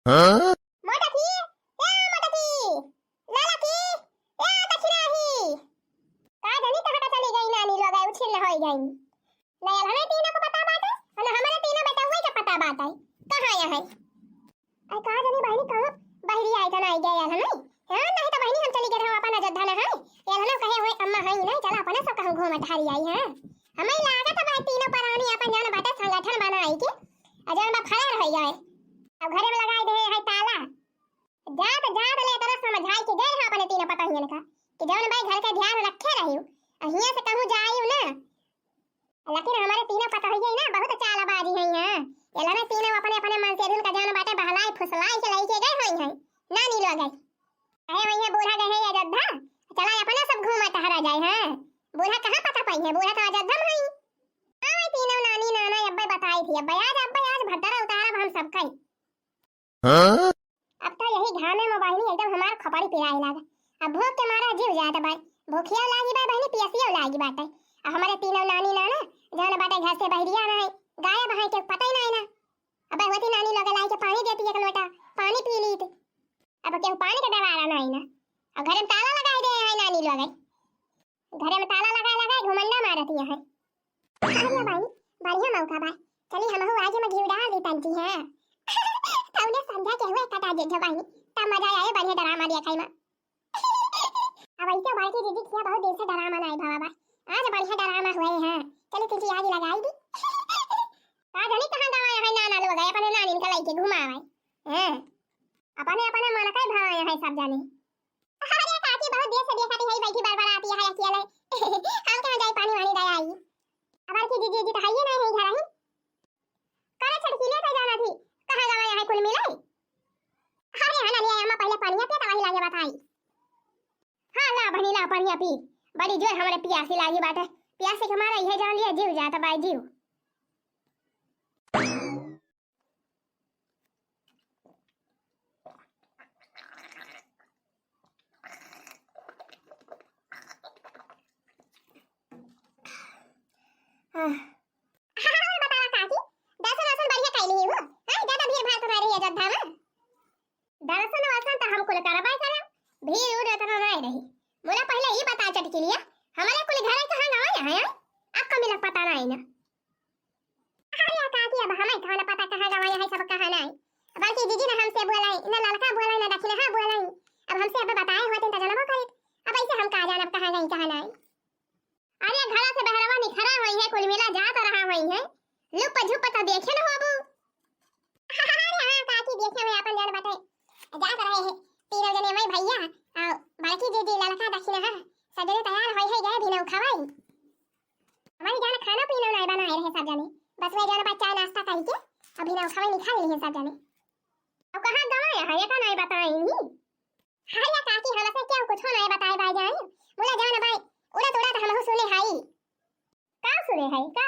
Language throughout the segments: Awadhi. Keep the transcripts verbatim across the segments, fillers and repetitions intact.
हाँ? मोटकी, ए मोटकी, ललकी, ए दक्षिणाही। का जानी कहाँ का चली गई नानी लोग, आए उछिल न होई गई। नहीं अलहने तीनों को पता बाटे, और न हमारे तीनों बेटउए के पता बाटे। कहाँ यहाँ है? अरे का जानी बहिनी कहूँ बहरी आई त ना आई गए अलहने। हाँ, नहीं तो बहिनी हम चली गए रहो अपन अयोध्या न है। ये अलहने कहे हुए अम्मा है नहीं, चला अपने सब कहूँ घूम टहरी आई है। हमें लागत है भाई तीनों परानी अपन जान बाटे संगठन बनाई के, और जान बा फरार हो गए। अब घरे में लगाई दे है ताला। जात जात ले इतना समझाई के गए हैं अपने तीनों पतोहियन का कि जौन भाई घर का ध्यान रखे रहियो, आ हियां से कहूँ जाइयो ना। लेकिन हमारे तीनों पतोहिये ना बहुत चालबाजी हैं यहाँ। ये लगे तीनों अपने अपने मन से धुन का जौन बाटे बहलाई फुसलाई के लइके गए हुई हैं। नानी लोग गए, कहे हुई है बूढ़ा गए हैं अयोध्या, चला अपना सब घूमा टहरा जाए। हाँ, बूढ़ा कहाँ पता पाई है, बूढ़ा तो अयोध्या में है। हाँ, ये तीनों नानी नाना अब्बे बताई थी, अब्बे आज, अब्बे आज भद्दरा उतारब हम सब कई। हाँ? अब तो यही घामे में बहिनी एकदम हमार खपड़ी पिराए लागा। अब भूख के मारा जीव जात बा, भूखियो लागी बा बहिनी, पियसियो लागी बाटे। आ हमारे तीनों नानी नाना जौन बाटे घर से बहरिया ना है, गायब है, के पता ही नहीं ना। अब होती नानी लोग लाई के पानी देती एक लोटा, पानी पी लीत। अब केहू पानी के दवारा नहीं ना। अब घर में ताला लगाई दे है नानी लोग। घरे में ताला लगाए लगाए घुमंडा मारत यहाँ है। अरे भाई, बढ़िया मौका बा, चली हमहू आज में घी डाल दी तंती है। तौले संध्या के हुए कटा जे जो बहिनी, तब मजा आए बढ़िया डरामा देखई में। अब ऐसे बड़की दीदी किया बहुत दिन से डरामा नहीं भवा बा, आज बढ़िया डरामा हुए हैं। चली तंती आज लगाई दी। का जानी कहाँ गवाए है नाना लोग, अपने नानी का लइके घुमावे हैं। अपने अपने मन का भावे है सब जानी। अरे काकी, बहुत देर से देखा थी, यही बैठी बड़बड़ाती है अकेले। हम कहाँ जाई पानी वानी दे आई। अब की जीजी जी तो है ही नहीं है घर ही। करे छटकीले तो जाना थी, कहाँ गवा यहाँ कुल मिले। अरे हाँ ना, ले अम्मा पहले पानी पिया तो वही लागे बताई। हाँ ला बहनी ला पानी पी, बड़ी जोर हमारे पियासी लागी बाटे, पियासी के मारा ये जान लिया जीव जाता बाई जीव। आह। और बतावा काकी, दर्शन वर्शन बढ़िया कैली ही हो? हाँ, ज्यादा भीड़ भाड़ तो नहीं रही अयोध्या में? दर्शन वर्शन तो हम कुल करबे करे, भीड़ उड़ इतना नहीं रही। मोला पहले ये बता चटकिलिया, हमारे कुल घर कहाँ गवा यहाँ है? आपका मिला पता नहीं ना। अरे काकी, अब हमें कौन पता कहाँ गवा यहाँ सब कहाँ नहीं। बल्कि जीजी ने हमसे बोलाई, न ललका बोलाई, न दक्षिणहा बोलाई। अब हमसे अब बताए हुए तो जनबो करित। अब ऐसे हम का जानब कहाँ गई कहाँ नहीं। अरे घरा से बहरवा निखरा हुई है, कुल मिला जात रहा हुई है। लुप झुप तो देखे न होबू। अरे हाँ काकी, देखे हुए अपन जन बटे। जात रहे हैं तीनों जने, मैं भैया और बड़की दीदी, ललका दक्षिणहा, सजने तैयार हुई है, गए भी नौ खवाई। हमारी जान खाना पीना नहीं बनाए रहे सब जने, बस वही जान बच्चा नाश्ता करी के अभी नौ खवाई निकाल ली है सब जने। अब कहाँ गवाया है, ये का नहीं बताई नहीं। अरे काकी, हमसे क्यों कुछ नहीं बताए भाई जान, बोला जान भाई, उड़त उड़त हमहू सुने हाई। का सुने है, का?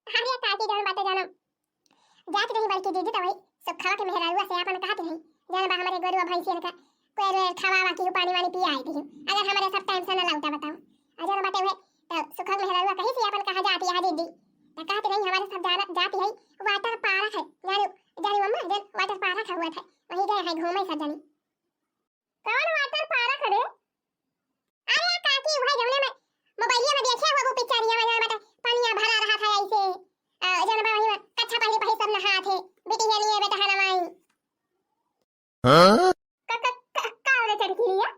अरे काकी, जान बाटे जानम। जात रही बड़की दीदी तो वही सुखवा के मेहरारुआ से अपन कहत रही, जान बा हमारे गोरुआ भैंसियन का कोई रे खवावा की पानी वानी पिया आई थी। अगर हमारे सब टाइम से न लौटा बताओ। अगर बाटे हुए तो सुखवा के मेहरारुआ कहीं से अपन कहा जाती है दीदी। तो कहत रही हमारे सब जाना जाती है वाटर पार्क है। जानी, जानी मम्मा, जन वाटर पार्क हुआ था। वहीं गए हैं घूमे सब जनी। कौन वाटर पार्क रे? अरे काकी, वह जौने में मोबाइलिया में देखे हो वो पिक्चरिया में, जौन बटे पनिया भरा रहा था ऐसे, आ, जौन बा वही में कच्छा पहिरी पहिरी सब नहात है, बिटिया लिए बेटा हनवाई। हाँ? क-, क-, क-, का रे चटकिलिया?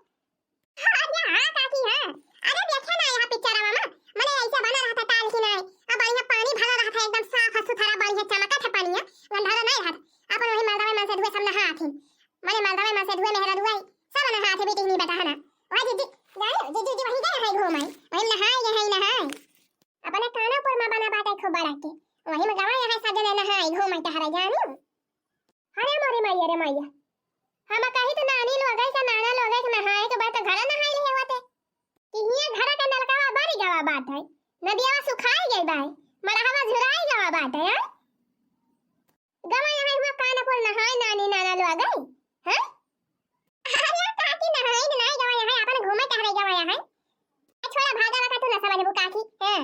अरे हाँ काकी हाँ, अरे देखे ना यहाँ पिक्चरवा में, मने ऐसे बना रहा था ताल किनारे, अब बढ़िया पानी भरा रहा था एकदम साफ और सुथरा, बढ़िया चमका था पनिया, गंधारा नहीं रहा था। अपन वही मर्दवे मन से धुए सब नहात है, मने मर्दवे मन से धुए मेहरा धुआई सब नहात है, बेटी नहीं बेटा है ना। वही दीदी, जाने दीदी, दीदी वही गए हैं घूमे, वही नहाए गए हैं नहाए। अपने कानापुर में बना बाटे खूब बड़ा के, वही में गवा यहाँ सब जने नहाए घूमे टहरे जाने। अरे मोरी मैया रे मैया, हम कही तो नानी लोग के नाना लोग के नहाए के बाद तो घर नहाए लिए होते कि हियां घर के नलकावा बरी गवा बात है, नदियावा सुखाई गई बाय, मड़हवा झुराई गवा बात है। गवा यहाँ हुआ कानापुर नहाए नानी नाना लोग गई, हैं? अरे काकी, नहाए के नाई गवा यहाँ, अपन घूमे टहरे गवा यहाँ। छोड़ा भागा का तू ना समझबू काकी, हैं?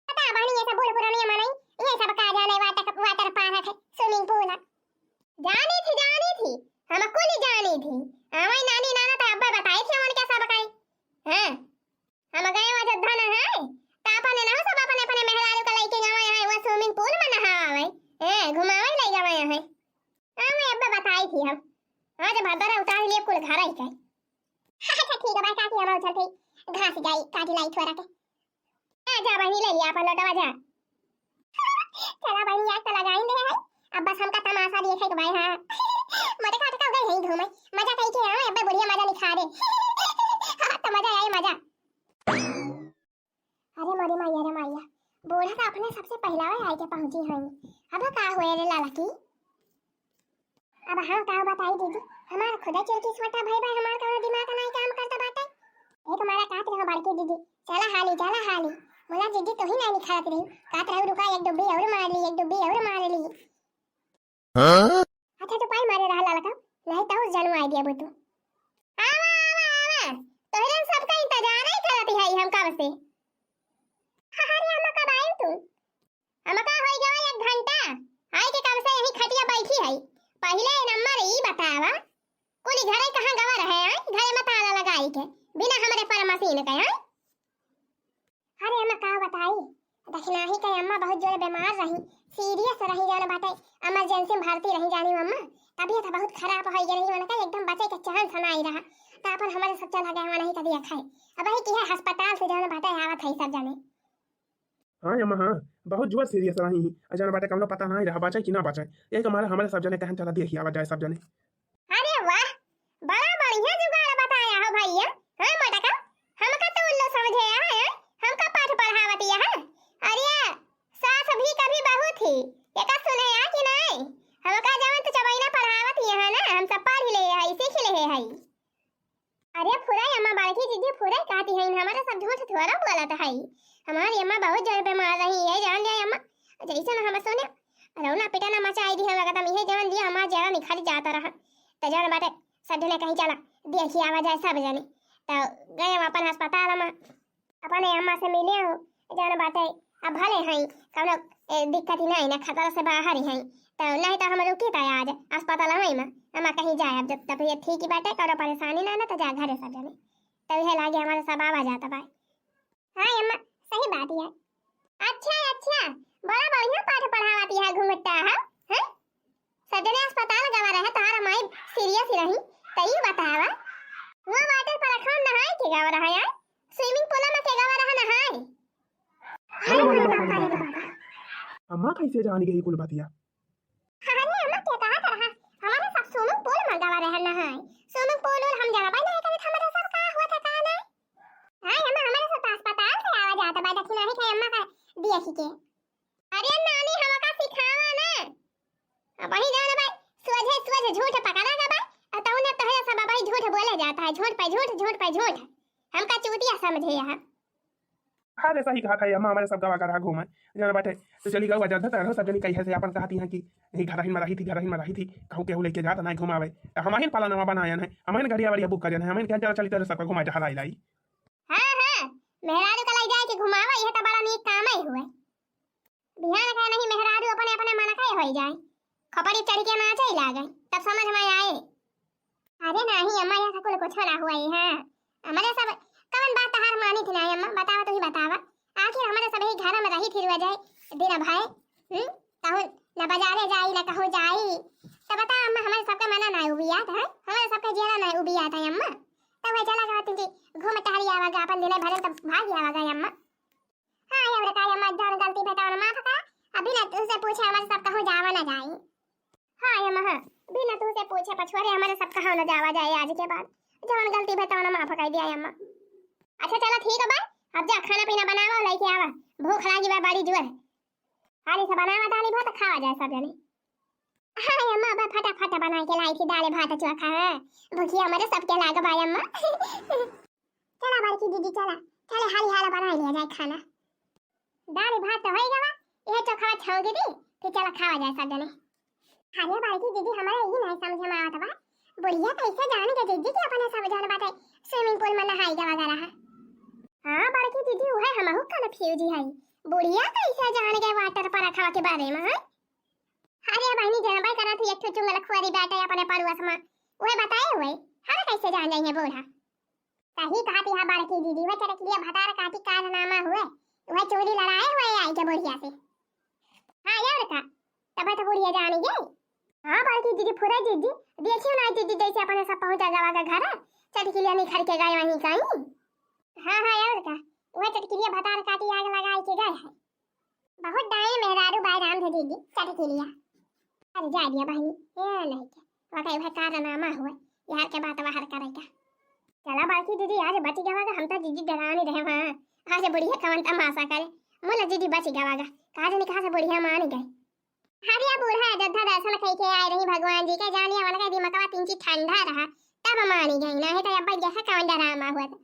पता बहनी ये सब बूढ़ पुरानिया मनई, ये सब का जाने वाटर, वाटर पार्क है, स्विमिंग पूल है। जानी थी थी। आवे नानी नाना त अब्बे बताई थी हमन के सब काई। हाँ, हम गए अयोध्या न है, त अपने नहु सब अपने अपने मेहरारू का लइके गए हैं, वह swimming pool में नहावे, हैं, घुमावे लइ गए हैं। आवे अब्बे बताई थी हम। आज भदरा उतार लिए कुल घर ही के। अच्छा ठीक है भाई, काटी हम चलते घास जाई, काटी लाई थोड़ा के। आ जा बहिनी, ले लिया अपन लोटवा जा। चला बहिनी, आज तो लगाइन दे है। अब बस हमका तमाशा देखे के भाई, हाँ। मोटे काटे का गई है घूमे, मजा कई के आवे, अबे बुढ़िया मजा निखारे। हाँ, तो मजा आई, मजा। अरे मोरे मैया रे मैया, बूढ़ा तो अपने सबसे पहला वे आई के पहुंची हई। अब का हुए रे लाला की? अब हम का बताई दीदी, हमार खुदे चिरकी छोटा भाई भाई, हमार कउनो दिमाग नाई काम करता बाटे। एक मारा कहत रहो बड़की दीदी, "चला हाली, चला हाली।" बोला, "दीदी, तू ही नाई निखारत रही।" कहत रहो, "रुका, एक डुब्बी और मार ली, एक डुब्बी और मार ली।" हाँ? अच्छा, तो पाई मारे रहा ललका, नहीं तो उस जन्म आई दिया बुतू। आवा, आवा, आवा, तोहरे सबका इंतजार ही करत है हम कब से। अरे अम्मा, कब आए तू? हमका होई गवा एक घंटा, आई के कब से यही खटिया बैठी है। पहिले ए नंबर ई बतावा, कुली घरे कहाँ गवा रहे हैं? घरे में ताला लगाई के, बिना हमरे परमसीन के, हैं? अरे अम्मा, का बताई, दखिनाही के अम्मा बहुत जोरे बीमार रही, serious रही, जान बाटे, emergency में भर्ती रही जानी अम्मा, तबीयत बहुत खराब होई गई रही उनका, एकदम बचे के chance नाई रहा, तो अपन हमरे सब चला गए वहाँ नहीं कभी खाए। अब वही की है अस्पताल से जान बाटे आवत है सब जने। हाँ अम्मा, हाँ, बहुत जोर serious रही। जान बाटे कउनो पता नाई रहा, बचे कि ना बचे। एक हमारे, हमारे सब जने कहन चला देखी आवा जाए सब जने। अरे वाह, बड़ा बढ़िया जुगाड़ बताया हो भैया। हाँ मोटका, हमका तो उल्लू समझे है, हमका पाठ पढ़ावत है। अरे सास भी कभी बहू थी, एका सुने आ कि नाई? हमका जवन तो चबैना पढ़ावत है ना, हम सब पढ़ ले है, सीख ले है। अरे फुराई अम्मा, बड़की जीजी फुराई कहती है, हमारे सब झूठ थोड़ा बोलत है। हमारी अम्मा बहुत जोर बीमार रही है, जान जाए अम्मा, जैसे ना हम सुने, रोना पिटाना मचाई दी हम, लगता हम यही जान दिया, हमारा जरा निखर जाता रहा। तो जान बाटे, सब जने कहीं चला, देखी आवा जाए सब जने। तो गए हम अपन अस्पताल में, अपने अम्मा से मिले हो, जान बाटे, अब भले हैं, कौनो, ए, दिक्कत ही नहीं ना, खतरा से बाहर ही हैं। तो नहीं तो हम रुकी था आज अस्पताल में, अम्मा कहीं जाए, अब जब तबीयत ठीक ही बाटे, कौनो परेशानी ना ना, तो जा घरे सब जने। तो यह लागे हमारे सब आवा जाता भाई। हाँ अम्मा, सही बात है। अच्छा, अच्छा, बड़ा बढ़िया पाठ पढ़ावत है घुंघटा, हाँ? हैं? सजने अस्पताल गवा रहे, तोहार माई serious रही, त ई बतावा, वो water park में नहाए के गवा रहे, आय? Swimming pool में के गवा रहे नहाए? अरे बाबा, अरे बाबा। अम्मा कैसे जान गई कुल बतिया? अरे अम्मा के कहा था रहा, हमारे सब swimming pool में गवा रहे नहाए। Swimming pool उल हम जानबे नहीं करे, हमारे सब का हुआ था, का नहीं? हाँ अम्मा, हमारे सब तो अस्पताल से आवा जाता बा, दखिनाही के अम्मा का देख के। अरे नानी, हमका सिखावा ना। अब वही जान भाई, सोझे सोझे झूठ पकड़ा गवा, और तौने तोहरे सब भाई झूठ बोले जाता है, झूठ पे झूठ, झूठ पे झूठ। हमका चूतिया समझे यहाँ। अरे सही कहा था अम्मा, हमारे सब गवा गरहा घूमे। जान बाटे, तो चली गवा जल्दी तरह सब जनी कही है से अपन कहती हैं कि यही घरहिन में रही थी, घरहिन में रही थी, कहूँ केहू लेके जात ना घुमावे। तो हम ही पाला नवा बनायन है, हम ही गड़िया वड़िया book करन है, हम ही क्या चला चली तरह सबका घुमा टहराई लाई। हाँ, हाँ, मेहरारू का लई जाए के घुमावा, यह तो बड़ा नीक काम है हुए। बिहान का नहीं मेहरारू अपने अपने मन के होई जाए, खपड़ी चढ़ के नाचे लागे, तब समझ में आए। अरे नहीं अम्मा, ऐसा कुल कुछ ना हुआ है। हाँ, हमारे सब कवन बात तहार मानी थी ना अम्मा, बतावा, तू ही बतावा। आखिर हमारे सब ही घर में रही थी रोज दिन भर, हम्म, कहूँ न बाजारे जाई न कहूँ जाई, तो बता अम्मा, हमारे सबके मना ना उबियात है, हमारे सबके जियरा ना उबियात है अम्मा। तब वह चला गवा तुझे घूम टहरी आवागा, अपन दिन भरन तब भाग आवागा अम्मा। हाँ, एवरे का अम्मा, जौन गलती भे तौन माफ का। अभी ना तुझसे पूछे हमारे सब कहूँ जावा ना जाई। हाँ अम्मा, हाँ, बिना तुझसे पूछे पछुआरे हमारे सब कहूँ ना जावा जाए आज के बाद। जौन गलती भे तौन माफ कर दिया अम्मा। अच्छा चला ठीक है बा, अब जा खाना पीना बनावा, लेके आवा, भूख लागी बा बड़ी जोर। हाली से बनावा दाली भात, खावा जाए सब जने। हाँ अम्मा, बा फटाफट बना के लाई थी दाल भात चोखा, हाँ, भूखिया हमारे सबके लाग बा अम्मा। चला बड़की दीदी, चला, चले हाली हाला बनाई लिया जाए खाना। दाल भात तो होई गवा, यह चोखा छौंक दी, फिर चला खावा जाए सब जने। अरे बड़की दीदी, हमारे ई नहीं समझ में आवत बा, बुढ़िया कैसे जान के जीजी कि अपने सब जन बाटे swimming pool में नहाई गवा गरहा? हाँ बड़की दीदी, उहे हमहू confuse है, बुढ़िया कैसे जान गए water park के बारे में, हैं? अरे बहिनी, जनबे करत ही, एक ठो चुंगलखुआरी बाटे अपने पड़ोस में, उहे बताए हुए, हम कैसे जान जाइए बूढ़ा? सही कहती है बड़की दीदी, वह चटकिलिया भतार काटी कारनामा हुए, वह चोरी लड़ाए हुए आई के बुढ़िया से। हाँ और का, तब तो बुढ़िया जानी गई। हाँ बड़की दीदी, फुरे दीदी, देखियो ना दीदी, जैसे अपने सब पहुँचा गवा के घर, चटकिलिया निखर के गए वहीं कहीं। हाँ हाँ और का, वह चटकिलिया भतार काटी आग लगाए के गए है। बहुत डाए मेहरारू बाय राम धो दीदी, चटकिलिया। अरे जा दिया बहनी, ए नहीं के, वह कहीं वह कारनामा हुए, यार के बात बाहर करे का। चला बड़की दीदी, आज बच गवा गा, हम तो दीदी डरानी रहे वहाँ। आज बुढ़िया कवन तमाशा करे, मुला दीदी बच गवा गा, काज निकाह से बुढ़िया मान गई। हरिया बूढ़ा अयोध्या दर्शन कई के आए रही भगवान जी के, जानिया वाला का दिमागवा तिनकी ठंडा रहा, तब मानी गई, नहीं तो अब जैसे कवन डरामा हुआ था।